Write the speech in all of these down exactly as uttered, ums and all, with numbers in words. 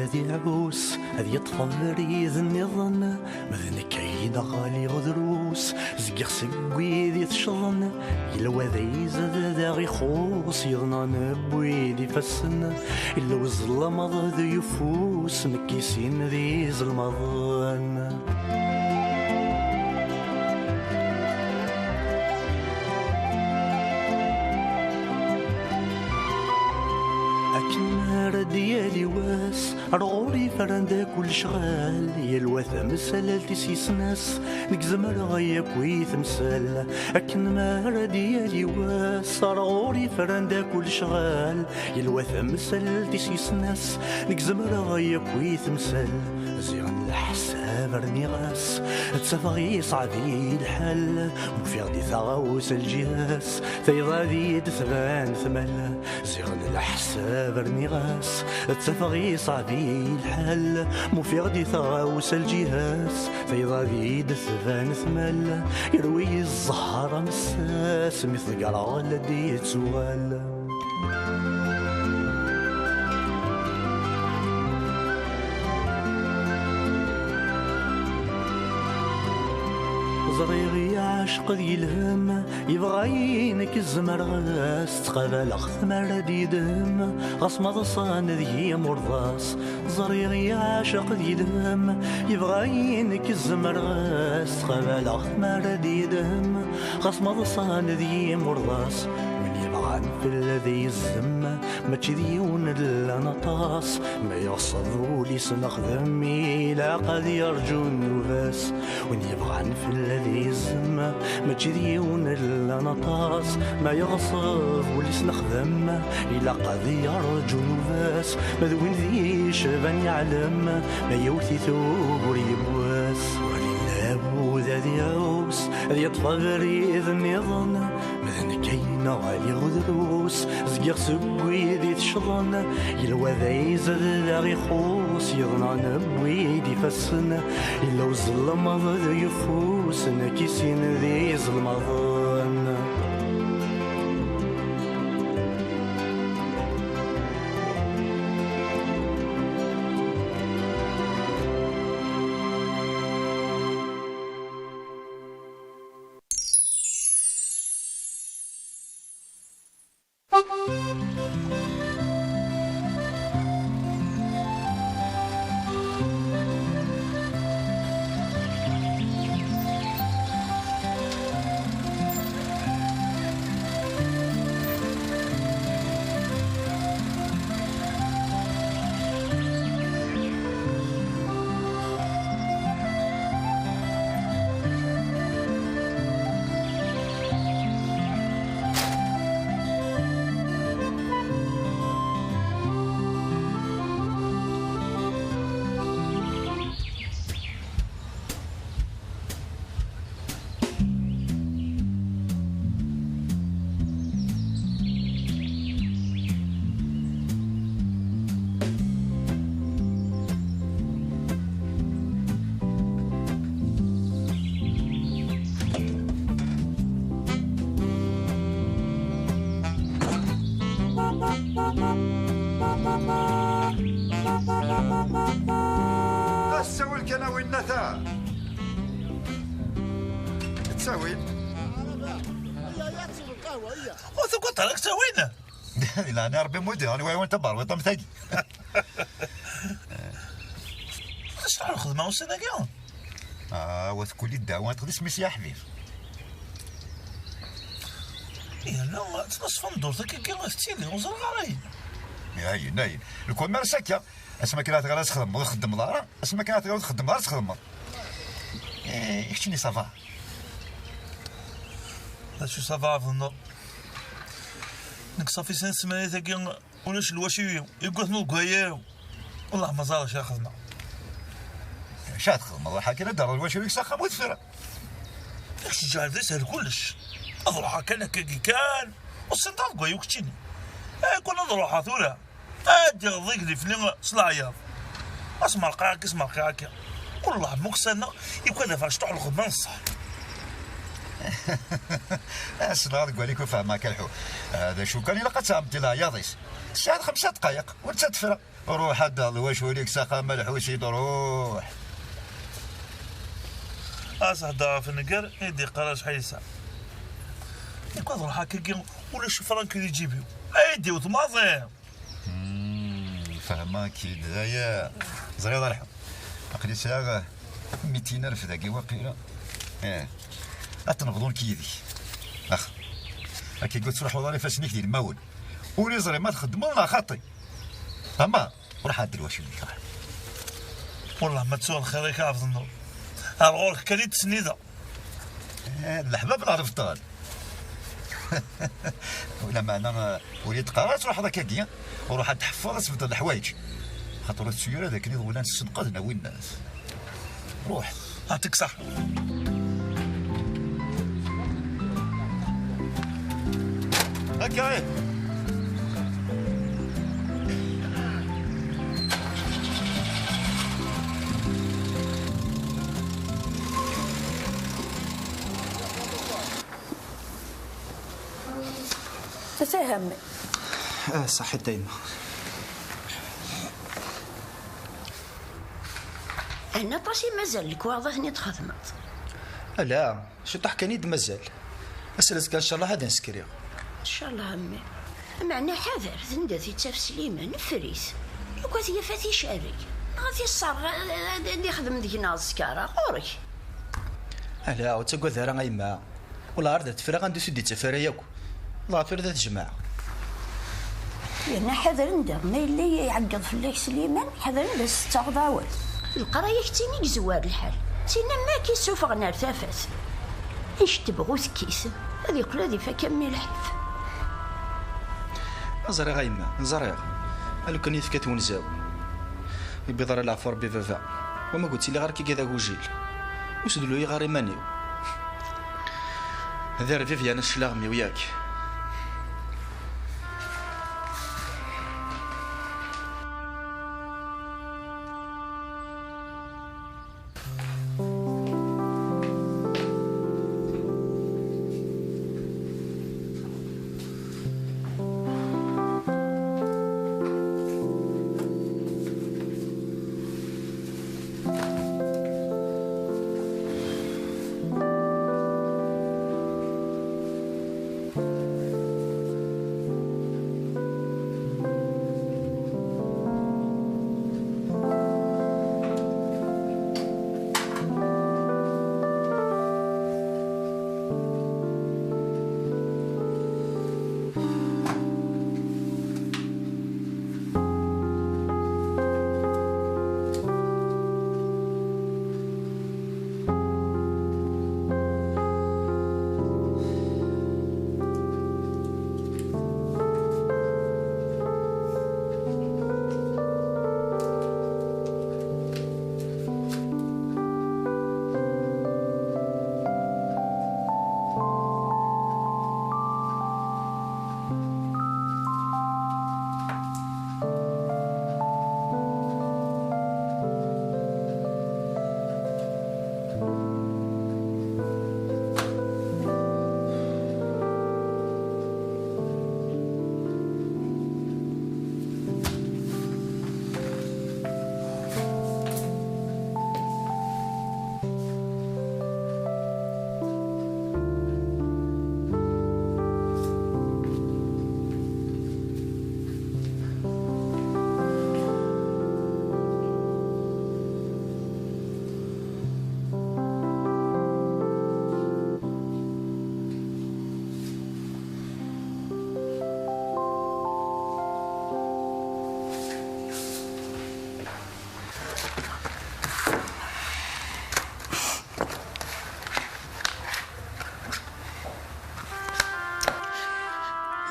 Iɛus ad yeṭṭef abrid nniḍen, ma d nekk ay d aɣali udrus, zgiɣ seg wid iteccḍen. Yella wa d ayzad ad aɣ-ixuṣ, yeḍnan n wid ifassen. Yella uzelmaḍ d uyeffus, nekk i sin d izelmaḍen. Akken ara d-yali wass, ar ɣur-i fran d akk lecɣal, yal wa tamsalalt i s-yesnas, nekk zemreɣ yakk i temsal. Akken ma ara d-yali wass, ar ɣur-i fran d akk lecɣal, yal wa tamsalalt i s-yesnas, nekk zemreɣ yakk i temsal. Ziɣen leḥsab rniɣ-as, ttafeɣ iṣɛeb-iyi lḥal, ufiɣ di taɣawsa lǧiha-s, tayeḍ ad iyi-d-tban tmal. Ziɣen leḥsab rniɣ-as, ttafeɣ iṣɛeb-iyi lḥal, mufiɣ di taɣawsa lǧiha-s, tayeḍ ad iyi-d-tban tmal. Irwi-yi zzher amessas, mi t-ḍeggreɣ la d-yettuɣal. Ẓriɣ iɛceq d yelhem, yebɣa-yi nekk zemreɣ-as, ttqabaleɣ-t mi ara d-yedhem, ɣas ma ḍsan deg-i imurḍas. Ẓriɣ iɛceq d yelhem, yebɣa-yi nekk zemreɣ-as, ttqabaleɣ-t mi ara d-yedhem, ɣas ma ḍsan deg-i imurḍas. Win yebɣan fell-i ad yezzem, mačči d yiwen, llan aṭas, ma yeɣṣeb ul-is nexdem, ilaq ad yerǧu nnuba-s. Win yebɣan fell-i ad yezzem, mačči d yiwen, llan aṭas, ma yeɣṣeb ul-is nexdem, ilaq ad yerǧu nnuba-s. Ma d win d yecban yeɛlem, ma yewwet-it ugur yiwwas. Wali labud ad iɛus, ad yeṭṭef abrid nniḍen, ma d nekk ay neɣ aliɣ drus, zgiɣ seg wid iteccḍen. Yella wa d ayzad ad aɣ-ixuṣ, yeḍnan n wid ifassen. Yella uzelmaḍ d uyeffus, nekk i sin d izelmaḍen. Ssawel kan a winnata. Ttawil. Ur tugadeḍ ara ttawil? Di leɛnaya Rebbi, mudi, rani wayen taberwiḍt am tagi. Acḥal n lxedma ussan-agi? Ah, wa tkuli ddawa, txed isem-is ya ḥbib. Yerna tettnasfendur takki tettili, ur ẓriɣ ara ayen. Ayen, ayen. Lkul ma ara s-akka, asma kan ara tɣiḍ ad txedmeḍ, ur txeddmeḍ ara, asma kan ara tɣiḍ ur txeddmeḍ ara, txedmeḍ. Eh, keččini ça va? D acu ça va, a Benur? Nekk ṣafi sin semanin-agi ulac lwaci-iw, yeggat nudgayi-iw. Wellah ma ẓriɣ acu ara xedmeɣ. Acu ara txedmeḍ? Ruḥ akken ad d-terreḍ lwaci-iw s axxam u tefra. Yak ceǧǧeɛ d ishel kullec. Ad ruḥeɣ kan akkagi kan. Ur ssineḍ ara deg wayu keččini. Ay, kun ad ruḥeɣ tura. Ad d-iɣeḍ igli fell-i s leɛyaḍ. Asmerqiɛ akka, asmerqiɛ akka. Wellah ma uksaneɣ, yekwa d afercṭuḥ lxedma n ṣṣeḥ. Asleɣ deg walik ur fehmeɣ akka lḥu. Ah, d acu kan, ilaq ad tɛemmed i leɛyaḍ-is. Tesɛiḍ xemsa dqayeq, ur ttadfra. Ruḥ ad d-taɣeḍ wacul-ik s axxam a Lḥusin, ruḥ. As heddreɣ ɣef nnger i d-iqqar acḥal yesɛa. Nekk ad ruḥeɣ akkagi ulac frank di ǧibi-w. Ay d-iwet maḍi. Hmm, fehmeɣ-k-id, aya. Ẓriɣ d alḥeqq. Aql-i sɛiɣ mitin alef dagi waqila. Eh, ad t-nebḍu nekk yid-k. Ax. Akkagi ur tettruḥuḍ ara ifassen-ik d ilmawen. Ur iẓri ma txeddmeḍ neɣ xaṭi. Ama, ruḥ ɛeddi lwacul-ik, ruḥ. Wellah ma ttuɣ lxir-ik a Ɛebdennur. Ar ɣur-k kan i d-snideɣ. Eh, d leḥbab neɣ lebṭal? Lameɛna, eh, ur yi-d-qqar ara ad truḥeḍ akkagi. Ruḥ ad tḥeffeḍ, ad tbeddeḍ leḥwayeǧ. Xaṭer ur tettu ara d akken iḍulan ssenqaden a winnat. Ruḥ. Ɛṭik ṣaḥ. Akka ih. Ata a mmi. Ah, ṣaḥit a yemma. Ɛni aṭas i mazal lekwaɣeḍ ad ten-id-txedmeḍ? Ala, ciṭuḥ kan i d-mazal. Ass n azekka, ncallah, ad nsekriɣ. Ncallah a mmi. Meɛna ḥader, d anda t-ittaf Sliman, ffer-it. Yugi ad t-yaf ad t-icerreg. Neɣ ad t-isserɣ, ad, ad, ad ixdem deg-neɣ ẓẓkara. Ɣur-k. Ala, ur ttagad ara a yemma. Wellah ar d at-ffreɣ anda ur t-id-ittaf ara yakk. Dɣa tura ad t-jemɛeɣ. Yerna ḥader anda ma yella iɛeggeḍ fell-ak Sliman, ḥader anda s-tettaɣeḍ awal. Leqraya keččini i yezwar lḥal. Tin am akk issufɣen ar tafat. Icetteb ɣer utekkis, ad yeqqel ad ifak am mi lḥif. Ẓriɣ a yemma, ẓriɣ. A lukan yefka twenza-w. Yewwiḍ ara leɛfu Rebbi baba. Wama ur ttiliɣ ara akka d agujil. Ur sduluyeɣ ara iman-iw. D arbib yerna cclaɣem-iw yak.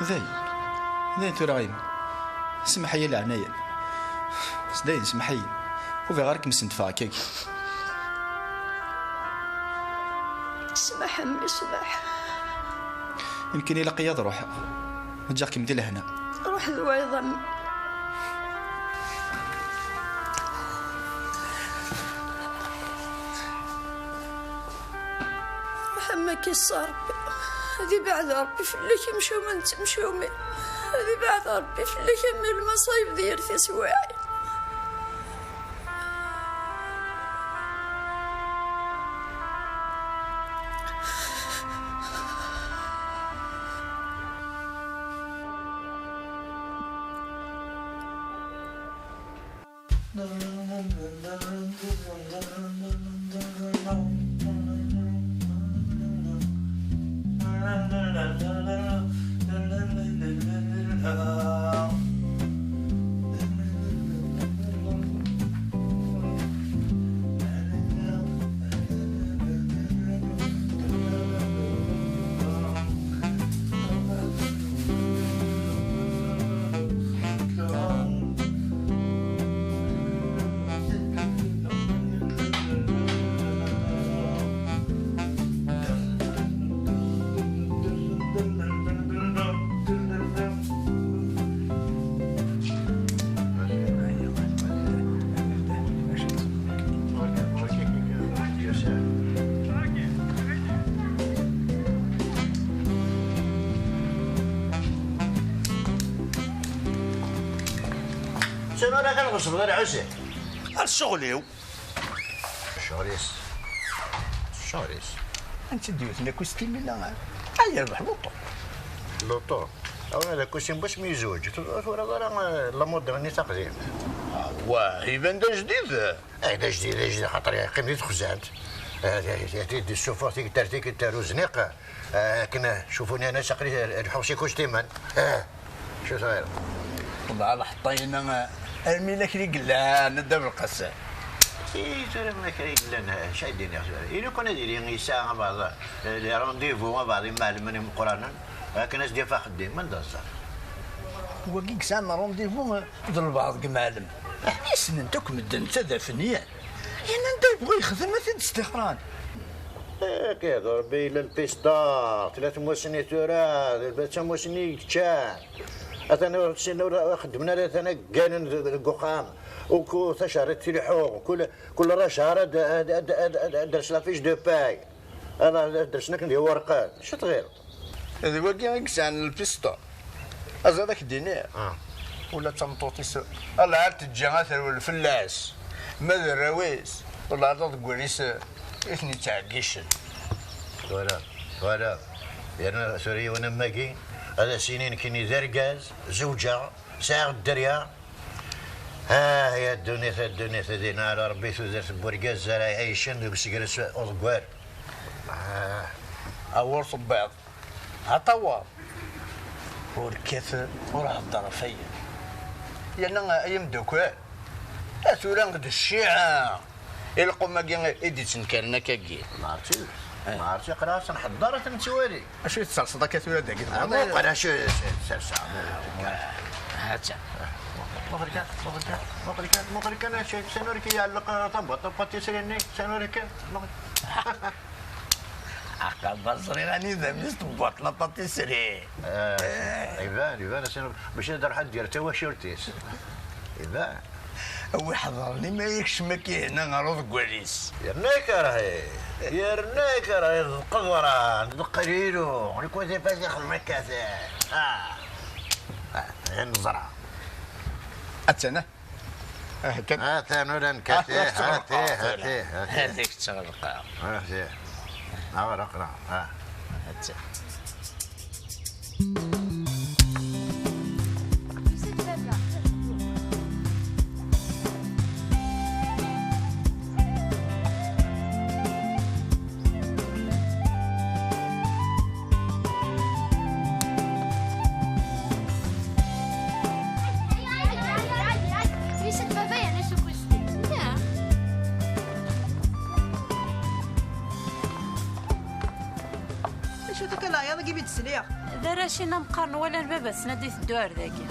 Dayen, dayen tura a yemma. Semmeḥ-iyi leɛnaya. Dayen, semmeḥ-iyi. Ur bɣiɣ ara kem-sendfeɣ akkagi. Smaḥ a mmi, smaḥ. Nekkini ilaq-iyi ad ruḥeɣ. Ǧǧiɣ-kem di lehna. Ruḥ d wayeḍ a mmi. Mḥemmed, k-iṣṣer Rebbi. Ad ibeɛɛed Rebbi fell-ak amcum n temcumin. Ad ibeɛɛed Rebbi fell-ak a mmi lmaṣayeb di yir tiswiɛin. Sani ara kan ɣeṣbeḍ ara Ḥusin. Ar ccɣel-iw. Ccɣel-is. Ccɣel-is. Anti d-yewten akk s timina? Ay yerbeḥ luṭu. Luṭu. Awen ad akk sin bas mi yezweǧ. Tura ara, eh, la modernité taqdimt. Ah, wah, iban d ajdid. Eh, d ajdid, d ajdid, xaṭer yeqqim di texzant. Eh, d-, d-, d-, d-ssufeɣ tigiṭart-ik, d-taru zniq. Eh, akken, eh, cufuni anas aqli, eh, lḥuɣ si kustiman. Eh, acu tɣileḍ? Wala lḥeṭṭa-ina, eh, armi d akli yellan, a Dda Belqasem. I tura ma kra yellan, eh, acu ay d-iniɣ tura? Ili kan ad yili yesɛa abaɛḍ, eh, les rendez-vous, abaɛḍ imɛelmen imeqqranen, akken ad s-d-yaf axeddim, anda ẓer? Wagi yesɛan rendez-vous, eh, d lbaɛḍ deg imɛelmen. Aḥna ssnen-t akk medden d tadafen-yan. Yan anda yebɣa yexdem ad t-id-stixran. Akka d Rebbi yella lpista, tella tmussni tura, d tamussni yeččan. Atan ur sin ur xeddmen ara, atan gganen deg uxxam. Uku tacerrit tilḥu, kul, kul racahar ad, ad, ad, ad, ad, ad ders la fiche de paye. Ad, ad dersen akken d iwerqan. Acu tɣileḍ? D wagi i yesɛan lpista. Aẓ ad ak-d-iniɣ. Ah. Ula d tameṭṭut-is, Allah ad teǧǧa ad terwel fell-as. Ma d arraw-is, ula d aḍeggal-is i ten-ittɛeggicen. Twalaḍ, twalaḍ. Yerna tura yiwen am wagi, ad as-yini nekkini d argaz, zewǧeɣ, sɛiɣ dderya. Ah, ya ddunit, a ddunit, ad ina ala Rebbi tudert n urgaz ara iɛicen deg usegres uḍeggal. Ah. Awur tebbiḍ. Aṭawaḍ. Ur kkat, ur hedder ɣef ayen. Yerna, ay ameddakel, a tura d cciɛa i lqum-agi i d-ittnekkaren akkagi. Marti, eh. Marti, aql-aɣ ad nḥedder, ad t-nettwali. Acu i tesserseḍ akka tura dagi? Ah, muqel acu i serseɣ. Hatta. Muqel kan, muqel kan, muqel kan, muqel kan, acu, sani ur k-iɛelleq, eh, tabwaṭ, tapatisri-nni, sani ur k-, muqel. Aqaba ẓriɣ anida mi s-tewweḍ la pâtisserie. Eh, iban, iban, ass-a, mačči ad iruḥ ad d-yerr tawacult-is. Iban. A wi ḥeḍren imi yekcem akka hna ɣer uḍeggal-is. Yerna ikerh-it, yerna ikerh-it d qeḍran, d qlilu, nekk ad ifaz ixdem akka. Ah. Ah, ayen neẓra. Attan, ah. Ah, kan. Atan ula nekkat, ah, eh, atan, atan, atan. Hadi teɣleq. Hadi. Aɣraq, ah. Atan. Yusa-d baba yerna s ukusti. Acu-t akka leɛyaḍ-agi mi d-sliɣ? D arrac-ina meqqaren walan baba-tsen ad d-iteddu ar dagi.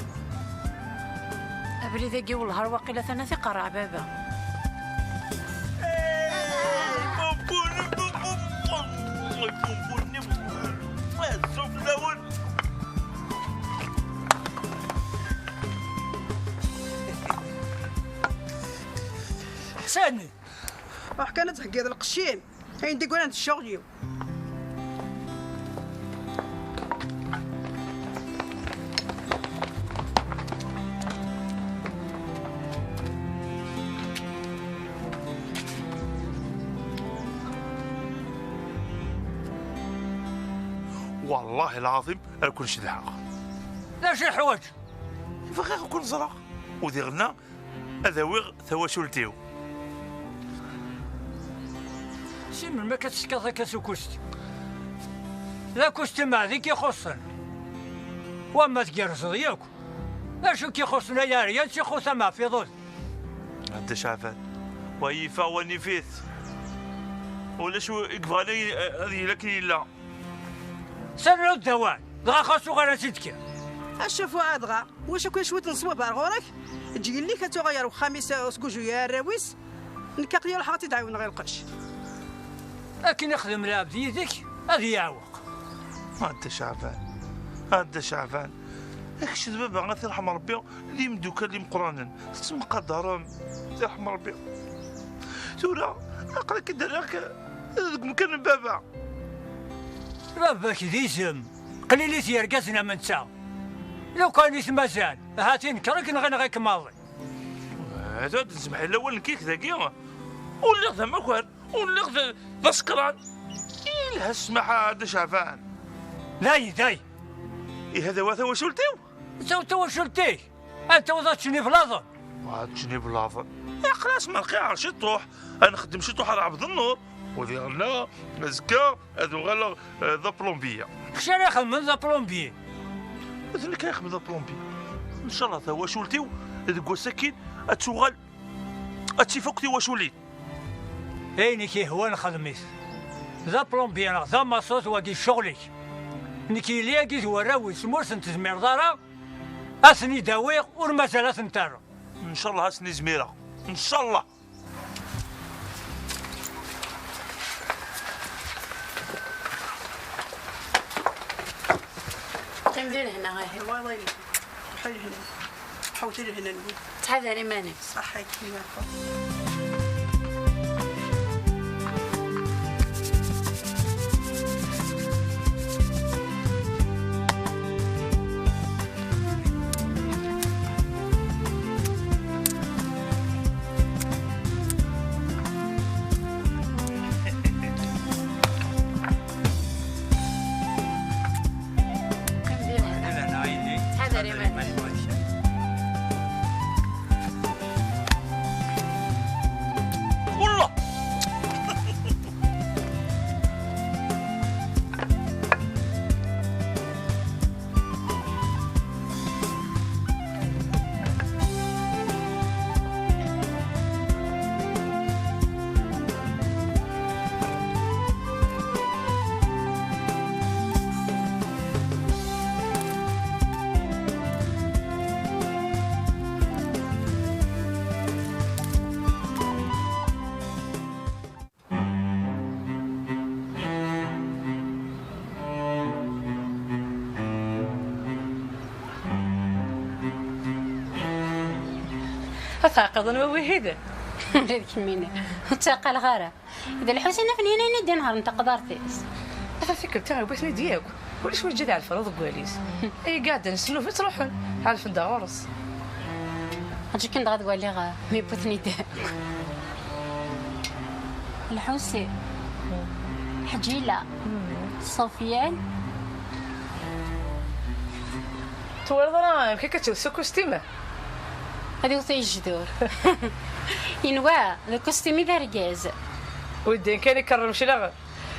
Abrid-agi wellah ar waqila atan ad t-iqerreɛ baba. Sani! Ruḥ kan ad theggiḍ lqecc-im. Ayen d-yeggran d ccɣel-iw. Wallahi lɛaḍim ar ken-cedhaɣ. D acu yeḥwaǧ? Bɣiɣ ad ken-ẓreɣ. U diɣenna Ad awiɣ tawacult-iw. Si melmi akka ttekkaḍ akka s ukusti? D akusti meɛd i k-ixuṣṣen. Wamma tgerrzeḍ yakk. D acu k-ixuṣṣen ay aryan s ixutam ɣef iḍud? A Dda Caɛban, wa yif-aɣ wa nif-it. Ulac wi i yebɣan ay-, ad yili akken yella. Serrew-d awal, dɣa xas uɣal ad s-id-kker. A Cafuɛ dɣa, wacu akk cwiṭ n ṣṣwab ar ɣur-k? Eǧǧ yelli-k ad tuɣal ɣer uxxam-is, ur sgujuy ara arraw-is. Nekk aql-i ruḥeɣ ad t-id-ɛiwneɣ i lqecc. Akken ixdem lɛebd yid-k, ad yeɛweq. A Dda Caɛban, a Dda Caɛban, kečč d baba, ad t-irḥem Rebbi, d imeddukal imeqqranen, tettemqadarem, ad t-irḥem Rebbi. Tura, aql-ak-id rriɣ-k deg umkan n baba. Baba-k d izem, qlilit yergazen am netta. Lukan i t-mazal, ha-t-i nekreɣ-k neɣ nɣiɣ-k maḍi. Hata d zzmeḥ yella wal nekk-ik dagi. Ur lliɣ d amakar, ur lliɣ d, d asekran. Ilha ssmaḥ a Dda Caɛban. Day, day. Ihi d awa tawacult-iw? Taw tawacult-ik. Anta wid ad teččen iblaḍen? Ad ččen iblaḍen. Aql-as ma lqiɣ ciṭuḥ. Ad nxeddem ciṭuḥ ar ɛebd nnur. U diɣenna, azekka, ad uɣaleɣ, eh, d aplombiya. Kečč ara ixedmen d aplombiya? D nekk ara ixedmen d aplombiya. Ncallah tawacult-iw deg wass-akin ad tuɣal, ad tif akk tiwaculin. Ayen i k-ihwan xdem-it. D aplombiya neɣ d amaṣut, wagi ccɣel-ik. Nekk yelli-agi d warraw-is, ma ur ten-tezmireḍ ara, ad ten-id-awiɣ, ur mazal ad ten-terreɣ. Ncallah ad sen-izmireɣ. Ncallah. Qqim di lehna, ahi. Ḥewwet i lehna-nwen. Ttḥadar iman-im. Ṣaḥḥa-k. Ttḥadar iman-im. Wallah. Ad tɛeqleḍ anwa wihin? Ula d kemmini, ur ttɛeqqaleɣ ara. D Lḥusin Afenyan ayen i d-inehṛen taqḍart-is. Ata tikkelt-a, wwin-ten-id yakk. Ulac wi yeǧǧa ad ɛelfen deg wawal-is. Ay iɛeddan s nnuba ttruḥun, ɛelfen-d ɣur-s. Aǧikin dɣa ad waliɣ, eh, mi wwten-id akk. Lḥusin, Ḥǧila, Ṣufyan. Twalaḍ ara amek akka tt-iwet s ukustim? Ad iwet i yejdur. Inwa, d ukustim i d argaz. Widdin kan ikerrem cclaɣ.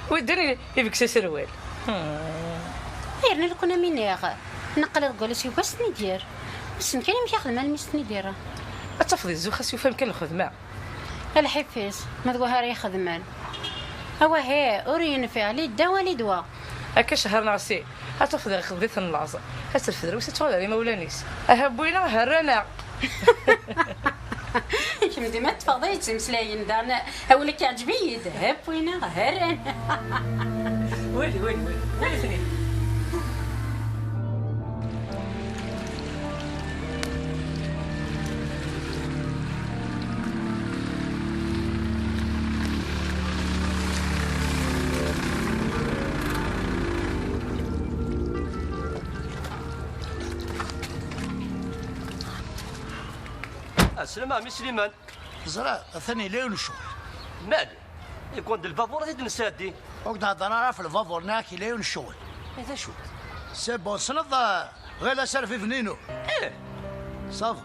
Widdin i-, ibegges aserwal. Hmm. Yerna lukan am iniɣ, neqqel deg walas yugi ad s-ten-id-yerr. Wissen kan amek ixdem almi s-ten-id-yerra. Ad tafeḍ izzux xas yufa amkan lxedma. A lḥif-is, ma d wah ara ixedmen. Awahi, ur yenfiɛ li ddaw li ddwa. Akka cehher neɣ sin, ad tafeḍ ixeḍ-it n laẓ. Ad terfed rrus ad tuɣal ar imawlan-is. Aha, wwin-aɣ, herran-aɣ. Kemm dima teffɣeḍ ay yettmeslayen, daɣen awal-agi iɛǧeb-iyi-d. Hep win-aɣ, herran. Wali, wali, wali, wali-ten-id. Aslama, a mmi Sliman. Teẓriḍ, atan yella yiwen n ccɣel. Mani? Yekwan-d lbabuṛ ad t-id-nesɛeddi. Ur k-d-heddeṛ ara ɣef lbabuṛ, nniɣ-ak yella yiwen n ccɣel. Eh, d acu-t? C'est bon, tessneḍ, eh, ɣilas arbib-nni-inu? Eh! Ça va.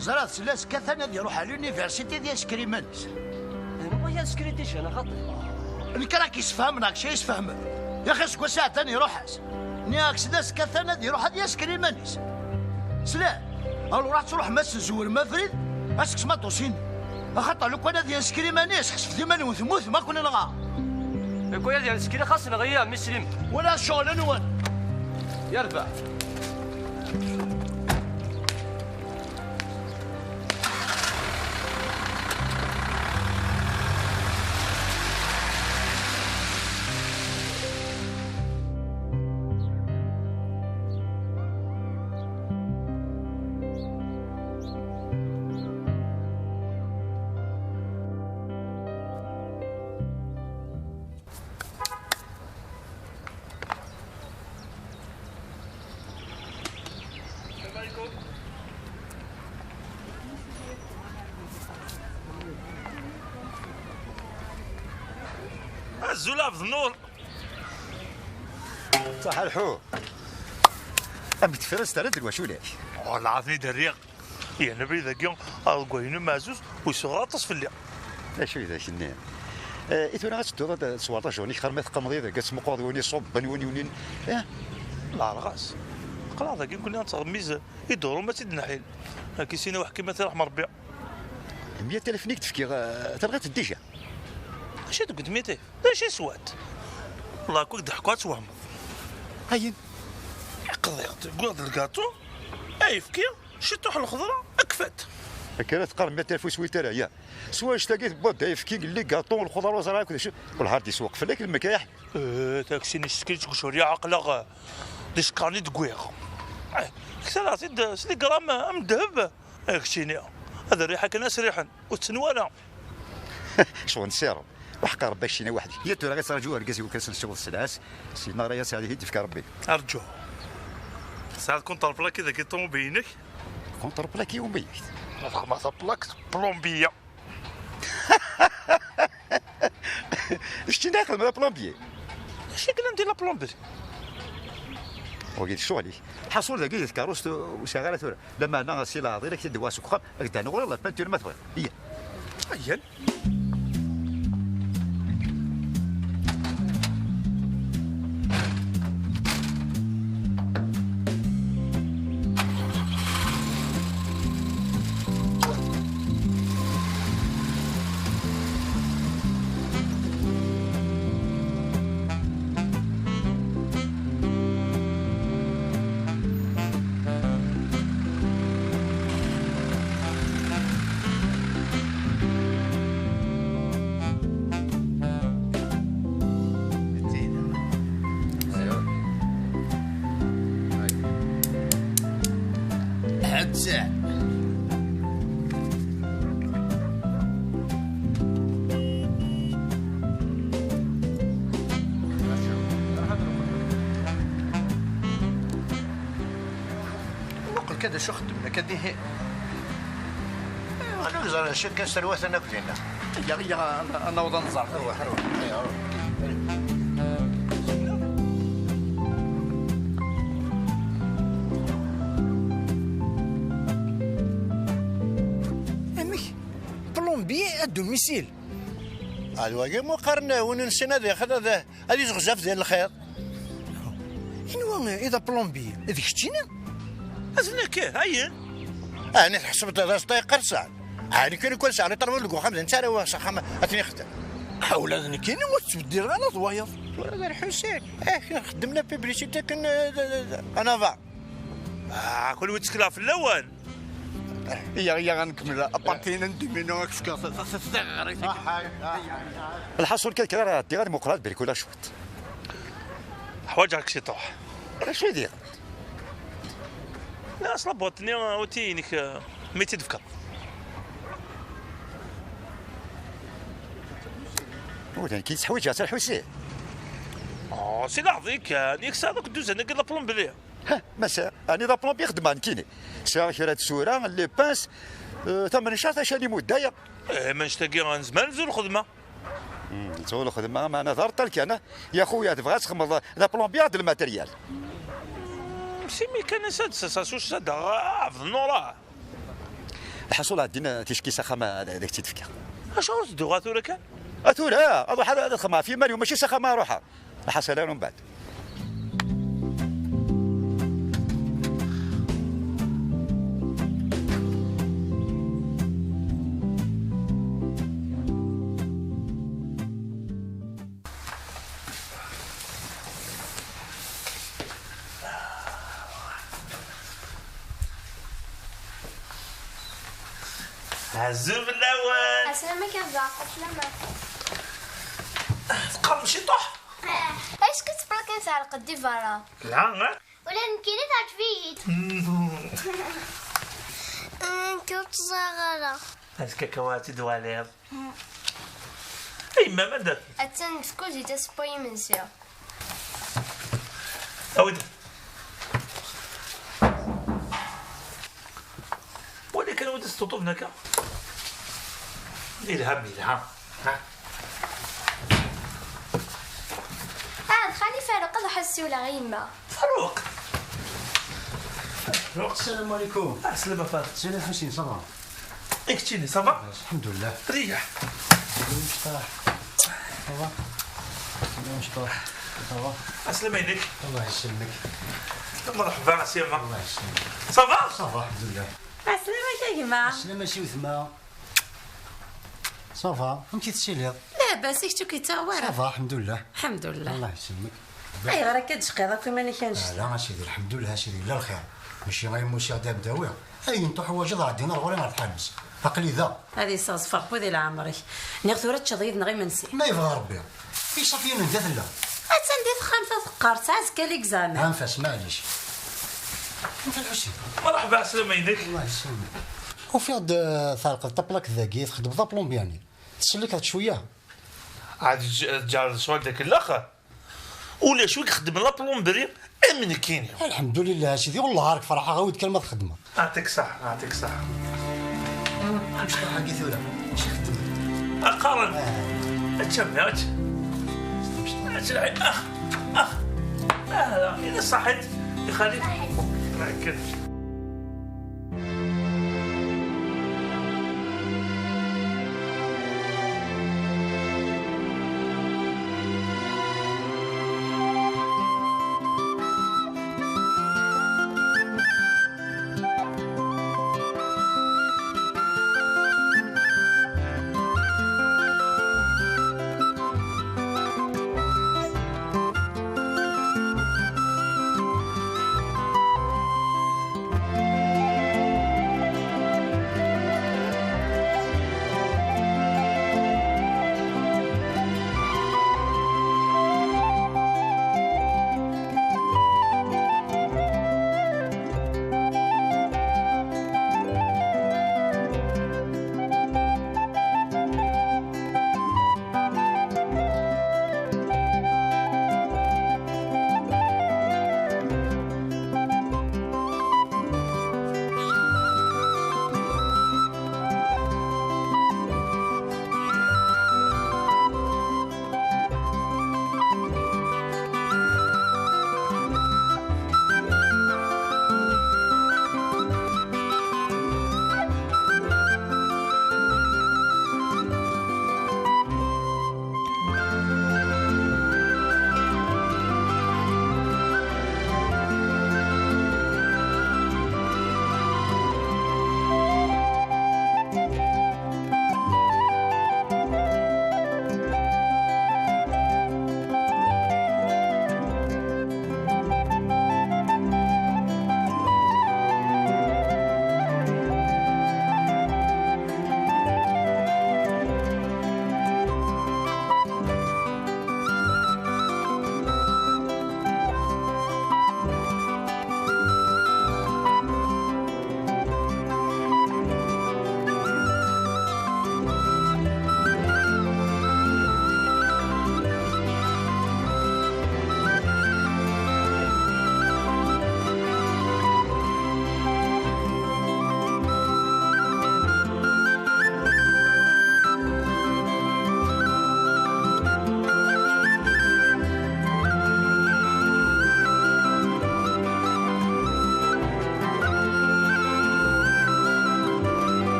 Ẓriɣ-t, sla-s katan ad iruḥ ɣer l'université d yisekrimen-is. D netta i d asekri déjà, neɣ xaṭi? Nekk ara k-yessefhamen, neɣ kečč ay yessefhamen? Yaxi seg wass iɛeddan iruḥ-as. Nniɣ-ak sla-s katan ad iruḥ ad yasker iman-is. Sla, alors ad truḥem ad s-tzewrem abrid, ad s-tekksemt aṭusin. Axaṭer lukan ad yasker iman-is, ḥesbet iman-nwen temmutem akk nenɣa. Lukan ad yasker xas neɣ iya, a mmi Slim. Wala ccɣel-nwen. Yerbeḥ. Azul a Ɛebd Nnur. Ṣaḥ lḥu. Amek tefriḍ s tara d lwacu-lak? Wellah ad ten-id-rriɣ. Yan abrid-agi, aḍeggal-inu meɛzuz, ur yesɛi aṭas fell-i. D acu i d ak-nniɣ? Eh, i tura ad tedduḍ ad tesweḍ ajourni-k, xir ma teqqimeḍ yid-k, ad tmuqleḍ win iṣubben, win yunin. Eh? Lɛerɣas. Aql-aɣ dagi nekkni ad tɣemmiz i durum ad tt-id-neḥil. Akka sin i uḥkim ad t-iṛḥem Ṛebbi. Meyya alef-nni i k-d-fkiɣ, eh, terɣiḍ-t déjà? Mačči deg udmitif. D acu i swat? Wellah, akk i k-d-ḥkuɣ ad twehmeḍ. Ayen? Qḍiɣ-d, wwiɣ-d lgaṭu, ayefki, ciṭuḥ lxeḍra, akfat. Akka ara teqqar meyya alef ur swit ara, ya. S wanect-agi tewwiḍ-d ayefki, les gâteaux, lxeḍra, ur ẓriɣ akk d acu. Wellah, ar d-isewweq fell-ak lmakayaḥ. Eh, taksin-is tekki-tt deg ucurya, aql-aɣ, eh, d icekran i d-wwiɣ. Eh, ktaleɣ-t-id s ligram am ddheb. Eh, keččini, ad rriḥ akken ad sriḥen, ur tten wara. Ccɣel n Si Ṛebbi. Uḥeqqa Ṛebbi, keččini weḥd-k. Ya tura, ad ttṛaǧuɣ argaz-iw kan s lecɣal s lɛas, sima ara yas ad iyi-d-yefk Ṛebbi. Arǧu. Tesɛiḍ kunṭrplaki dagi ṭumubil-inek? Kunṭrplaki i umyegt? Ma txedmeḍ taplakt plombiya. Keččini ad xedmeḍ aplombier. Acu i yellan di la plomberie? Wagi d ccɣel-ik. Lḥaṣul dagi di tkeṛṛust ur sɛiɣ ara tura. Lameɛna si leɛḍil ad k-id-wwiɣ seg uxxam, ad k-d-rnuɣ la peinture ma tebɣiḍ. Iyya. Ayen? حتى Muqel kan d acu xeddmen akka dihin. Aywa, ur neẓri d acu kan sserwaten akk dinna. Iyya, iyya, ad naweḍ ad nẓer. Arwaḥ, arwaḥ. Iyya, arwaḥ. Amek? Plombier à domicile? Ad wagi mu qqaren win ur nessin ad ixdem, ad, ad izɣez afdal lxiḍ. Anwa i d aplombier? D keččini? D nekk, ayen? Ɛni tḥesbeḍ d aẓeṭṭa iqerṣan? Ɛni kan ukan sɛan iṭerben deg uxxam d netta ara s axxam ad ten-ixdem? Ula d nekkini ur ttbeddileɣ ara d wayeḍ. Tura d Lḥusin. Eh, nxeddem la publicité kan, eh, d, d, d, en avant. Ah, kunwi ttekleɣ fell-awen. Iyya, iyya, ad nkemmel. Apparti n ddiminu, ad k-fkeɣ t-, t-, t-, taɣrit. Lḥaṣul kan kra ara ɛeddiɣ ad muqleɣ ad brikulaɣ cwiṭ. Ḥwaǧeɣ-k ciṭuḥ. D acu i diɣ? Nniɣ-as labwaṭ-nni, uti-inek, eh, mi tt-id-tefkeḍ. Ur d nekk i teḥwiǧeɣ, a Lḥusin. Oh, si leɛḍil kan, yak tesɛiḍ akk dduzan-agi d aplombier. Ha, massa, ɛni d aplombier xeddmeɣ nekkini? Sɛiɣ kra n tsura, les pinces, euh, tamencaṛt, acu n imuddayen. Eh, ma annect-agi nezmer ad nzu lxedma. Hmm, nzu lxedma, meɛna d areṭṭal kan, ah. Ya xuya, tebɣa ad txedmeḍ d aplombier d lmateryal. Hmm, si mi kan as-, ad d-, s-, s-, s-, ad d-aɣeɣ Ɛebd Nnur, ah. Lḥaṣul, ɛeddi-n ticki s axxam, ad, ad ak-tt-id-fkeɣ. Acu ur tedduɣ ara tura kan? A tura, ad ruḥeɣ ad xedmeɣ ɣef yiman-iw, mačči s axxam ara ruḥeɣ. Lḥaṣal ara mbeɛd. Azul fell-awen! Aslama kan, zeɛfeɣ fell-awen. Teqqarem ciṭuḥ? Acu tettbelqiḍ tɛelqeḍ di berra? Lha, eh? Ula d nekkini teɛǧeb-iyi-d. Nekk ur tt-ẓriɣ ara. Azekka kan ad tt-id-twaliḍ. A yemma, ma d-at-, attan deg tkuzint ad tesseww imensi. Awi-d. Wali kan wid istuṭuben akka. Yelha, yelha. Ha? Ah, d Xali Faruq, ad ruḥeɣ ad siwleɣ i yemma. Faruq! Faruq! السلام عليكم. Ah, slama Faruq. Salut Hussein, ça va? I keččini, ça va? Alḥemdullah. Riyaḥ. Mecṭaḥ. Ça va? Mecṭaḥ. Ça va? Aslama-inek. Allah yesselmek. Merḥba, a Sima. Allah yesselmek. Ça va? Ça va, alḥemdullah. Aslama-k a gma. Aslama-k a gma. Ça va, amek i tettiliḍ? Labas, i kečč ur k-yettaɣ wara? Ça va, alḥemdullah. Alḥemdullah. Allah yesselmek. Ayɣer akka d-tecqiḍ akk iman-ik annect-a? Ala a sidi, alḥemdullah a sidi, yella lxir. Mačči ay musiɣ-d ad m-d-awiɣ. Ayen tuḥwaǧeḍ ɛeddi-n ar ɣur-i ɣer tḥanut. Aql-i da. Ad yesseɣzef Ṛebbi di leɛmer-ik. Nniɣ tura ad teččeḍ yid-neɣ imensi. Ma yebɣa Ṛebbi. Iṣafiyen anda tella? Attan di texxamt ad teqqar, tesɛa azekka l'examen. Anef-as, maɛlic. Anef a Lḥusin. Merḥba, ɛeslama-inek. Allah yesselmek. Ufiɣ-d, eh, tɛelqeḍ taplakt dagi, txeddmeḍ aplombyani. Tsellkeḍ-d cwiya? Ɛad ǧ-, ǧǧar lecɣal dak n laxer. Ulac wi ixeddmen la plomberie am nekkini. Alḥemdulillah a sidi, wellah ar k-ferḥeɣ, awi-d kan ma txeddmeḍ. Ɛṭik ṣaḥ, ɛṭik ṣaḥ. Amecṭuḥ-agi tura, acu ixeddmen? Qqaren. Ah. Aččam, ač. Ač, ax, ax. Ah, la, ila ṣaḥit, i xali. Akken.